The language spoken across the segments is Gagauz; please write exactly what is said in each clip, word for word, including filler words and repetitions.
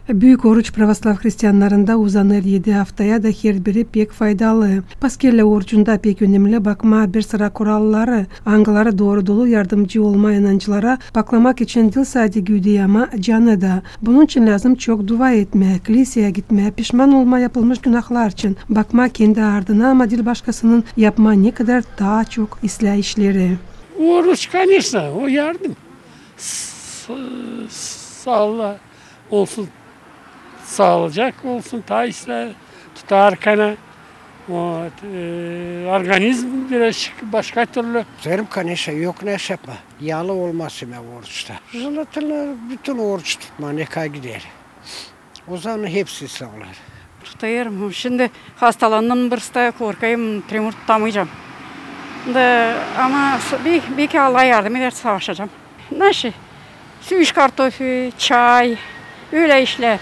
Büük oruç pravoslav hristiannarında uzanêr edi aftaya da herbiri pek faydalı. Paskellä orucunda pek önemli bakmaa bir sıra kuralları, angıları doorudolu yardımcı olmaa inancılara baklamak için diil sade güdü, ama canı da. Bunun için lääzım çok dua etmää, kliseya gitmää, pişman olmaa yapılmış günahlar için, bakmaa kendi ardına, ama diil başkasının, yapmaa ne kadar taa çok islää işleri. Oruç, конечно, o yardım. S-, salla olsun, saalıcak olsun, taa islää tutar kana. O, e, organizm biraz başka türlü. Serim, конечно, yok ne iş yapmaa. Yaalı olmaz imä oruçta. Желательно bütün oruç tutmaa, ne kadar gider. O zaman hepsi islää olêr. Tutêrım. Şindi hastalandım, birisi da korkêrım, tremur tutamayacam. Da, ama s-, bir, belki Allah yardım eder, savaşacam. Naşı, süüş kartofi, çay, ölä işlär.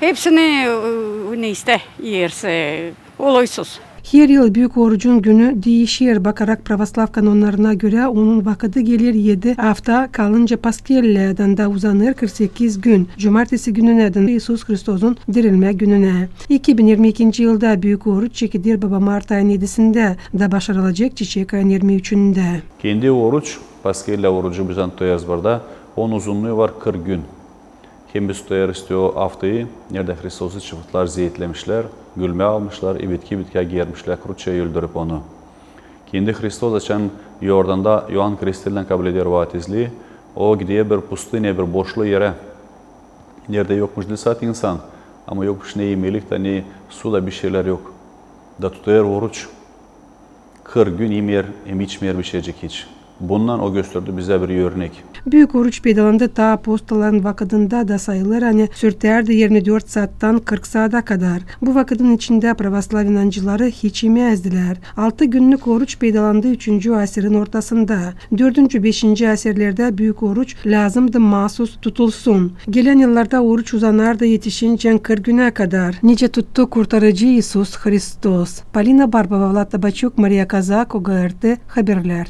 Hepsini, e, ne iste, iyersin, e, olaysız. Her yıl Büük Orucun günü diişer, bakarak pravoslav kanonnarına görä, onun vakıdı geler edi afta kalınca Paskellä, adında uzanêr kırk sekiz gün, cumartesi gününä, adında İisus Hristosun dirilmä gününä. İki bin irmi ikinci yılda Büük Oruç çekiler baba mart ayın edisindä, da başarılacek çiçek ayın irmi üçündä. Kendi oruç, Paskellä orucu biz tutêrız burada, onun uzunnuyu var kırk gün. Hem biz tutêrız te o aftayı, neredä Hristosu çıvıtlar zeetlemişlär, gülmää almışlar, i bitki bitkää germişlär, krutça öldürüp onu. Kendi Hristos, açan Iordanda İoan Krestitelän kabul eder vaftizlii, o gider bir pustinyaya, bir boşluu erä, neredä yokmuş diil sade insan, ama yokmuş ne imelik da, ne su da, bir şeylär yok. Da tutêr oruç. Kırk gün imeer hem içmeer bir şeycik hiç. Bundan o gösterdi bizä bir örnek. Büük Oruç peydalandı taa apostolların vakıdında da, sayılêr, ani sürtärdi irmi dört saattan kırk saada kadar. Bu vakıdın içindä pravoslav inancıları hiç imezdilär. Altı günnük oruç peydalandı üçüncü asirin ortasında. Dördüncü, beşinci asirlerdä Büük Oruç lääzımdı maasus tutulsun. Gelän yıllarda oruç uzanardı etişincän kırk günä kadar, nicä tuttu Kurtarıcı İisus Hristos. Polina Barbova, Vlad Tabaçuk, Mariya Kazak, OGRT Haberlär.